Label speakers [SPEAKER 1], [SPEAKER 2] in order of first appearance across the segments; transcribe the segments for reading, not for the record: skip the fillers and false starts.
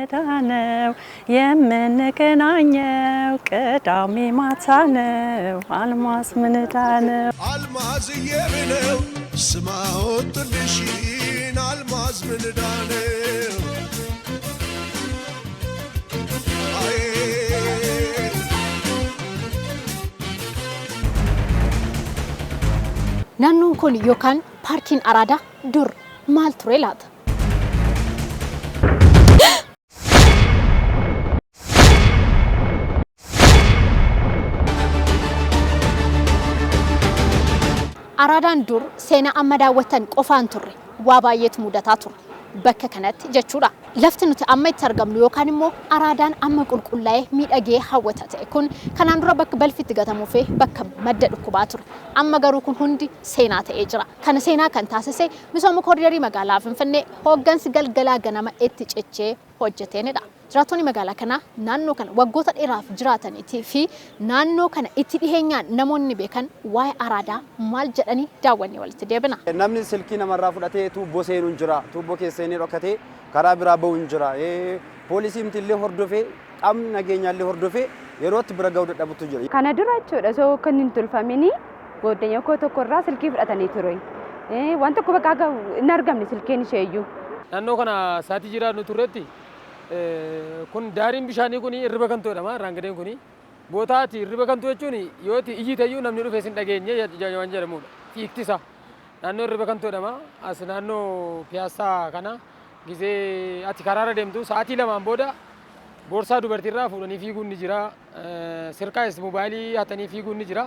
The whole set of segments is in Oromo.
[SPEAKER 1] ማለዳ ነው የምንገናኘው፣ ቅዳሜ ማታ ነው። አልማዝ ምንዳ ነው።
[SPEAKER 2] አልማዝዬ ብለው ስም አወጡልሽን አልማዝ ምንዳ ነው። አይ
[SPEAKER 3] Naannoon kun yookaan paarkiin Araadaa dur maal ture laata? Araadaan dur seenaa amma daawwattan qofaan turre waa baay'eetu mudataa ture bakka kanatti jechuudha. Lafti nuti amma itti argamnu yookaan immoo Araadaan amma qulqullaa'ee miidhagee hawwata ta'e kun kanaan dura bakka balfi itti gatamuu fi bakka madda dhukkubaa ture. Amma garuu kun hundi seenaa ta'ee jira. Kana seenaa kan taasise misooma kooridarii magaalaa Finfinnee hooggansi galgalaa ganama itti cichee hojjeteenidha. Jiraattonni magaalaa kanaa naannoo kana waggoota dheeraaf jiraataniitii fi naannoo kana itti dhiheenyaan namoonni beekan waa'ee Araadaa maal jedhanii daawwannee walitti deebina.
[SPEAKER 4] Namni silkii namarraa fudhatee tuubboo seenuu hin jira. Tuubboo keessa seenee dhokatee karaa biraa bahu hin jira. Poolisiin illee hordofee, qaamni nageenyaallee hordofee yerootti bira gahuu dadhabutu jira.
[SPEAKER 5] Kana dura jechuudha, osoo kan hin tolfamini godanya koo tokko irraa silkii fudhatanii ture. Waan tokko bakka hin argamne silkiin ishee iyyuu.
[SPEAKER 6] Naannoo kana saatii jiraannu turretti kun daariin bishaanii kun irriba kantuu jedhama, raangadeen kun. Bootaati irriba kantuu jechuun yoo itti iyyite iyyuu namni dhufee sin dhageenye waan jedhamudha. Fiiktisa. Naannoo irriba kantuu jedhama. As naannoo Piyaassaa kana gizee ati karaarra deemtu sa'aatii 2n booda boorsaa dubartiirraa fuudhanii fiiguun ni jira. Sirkaayis moobaayilii hatanii fiiguun ni jira.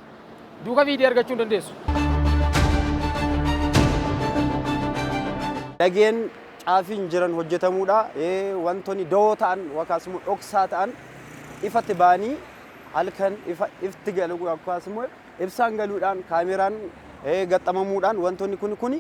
[SPEAKER 6] Duuka fiidee argachuu hin dandeessu.
[SPEAKER 4] Dhageen caafiin jiran hojjetamuudha. Wantoonni dawoo ta'an yookaas immoo dhoksaa ta'an ifatti ba'anii halkan ifa ifti galu yookaas immoo ibsaan galuudhaan kaameraan gaxxamamuudhaan wantoonni kun kun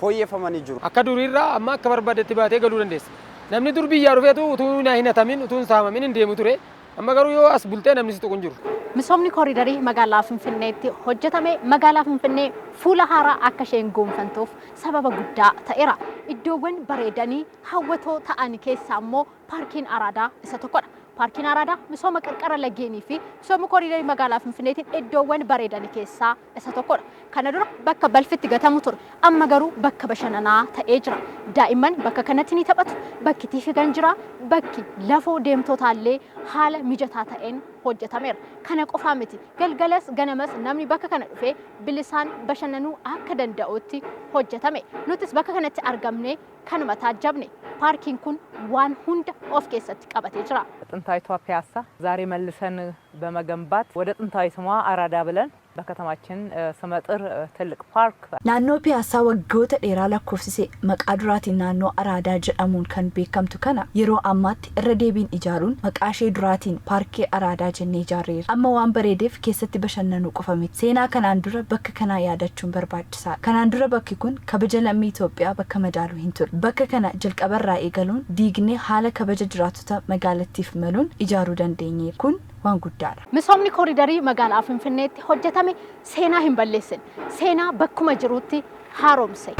[SPEAKER 4] fooyyeffamanii jiru.
[SPEAKER 6] Akka duriirraa amma akka barbaadetti baatee galuu dandeessa. Namni dur biyyaa dhufeetu utuu hin hatamin, utuu hin saamamin hin deemu ture. Amma garuu yoo as bultee namni si tuqu hin jiru.
[SPEAKER 3] Misoomni kooridarii magaalaa Finfinneetti hojjetame magaalaa Finfinnee fuula haaraa akka isheen gonfattuuf sababa guddaa ta'eera. Iddoowwan bareedanii hawwatoo ta'an keessaa immoo paarkiin Araadaa isa tokkodha. Paarkiin Araadaa misooma qarqara lageenii fi misooma kooridarii magaalaa Finfinneetiin iddoowwan bareedan keessaa isa tokkodha. Kana dura bakka balfi itti gatamu ture. Amma garuu bakka bashannanaa ta'ee jira. Daa'imman bakka kanatti ni taphatu. Bakki itti fiigan jira. Bakki lafoo deemtotaallee haala mijataa ta'een hojjetameera. Kana qofaa miti. Galgalas ganamas namni bakka kana dhufee bilisaan bashannanuu akka danda'utti hojjetame. Nutis bakka kanatti argamne kanuma taajjabne. Paarkiin kun waan hunda of keessatti qabatee jira.
[SPEAKER 7] ጥንታዊቷ ፒያሳ ዛሬ መልሰን በመገንባት ወደ ጥንታዊ ስሟ አራዳ ብለን በከተማችን ስመጥር ትልቅ ፓርክ
[SPEAKER 8] Naannoo Piyaassaa waggoota dheeraa lakkoofsise maqaa duraatiin naannoo Araadaa jedhamuun kan beekamtu kana yeroo ammaatti irra deebiin ijaaruun maqaa ishee duraatiin paarkii Araadaa jennee ijaarreera. Amma waan bareedeef keessatti bashannanuu qofa miti. Seenaa kanaan dura bakka kanaa yaadachuun barbaachisaadha. Kanaan dura bakki kun kabaja lammii Itoophiyaa bakka madaaluu hin ture. Bakka kana jalqabarraa eegaluun diignee haala kabaja jiraattota magaalattiif maluun ijaaruu dandeenyeera. Kun waan guddaadha.
[SPEAKER 3] Misoomni kooridarii magaalaa Finfinneetti hojjetame seenaa hin balleessine. Seenaa bakkuma jirutti haaromse.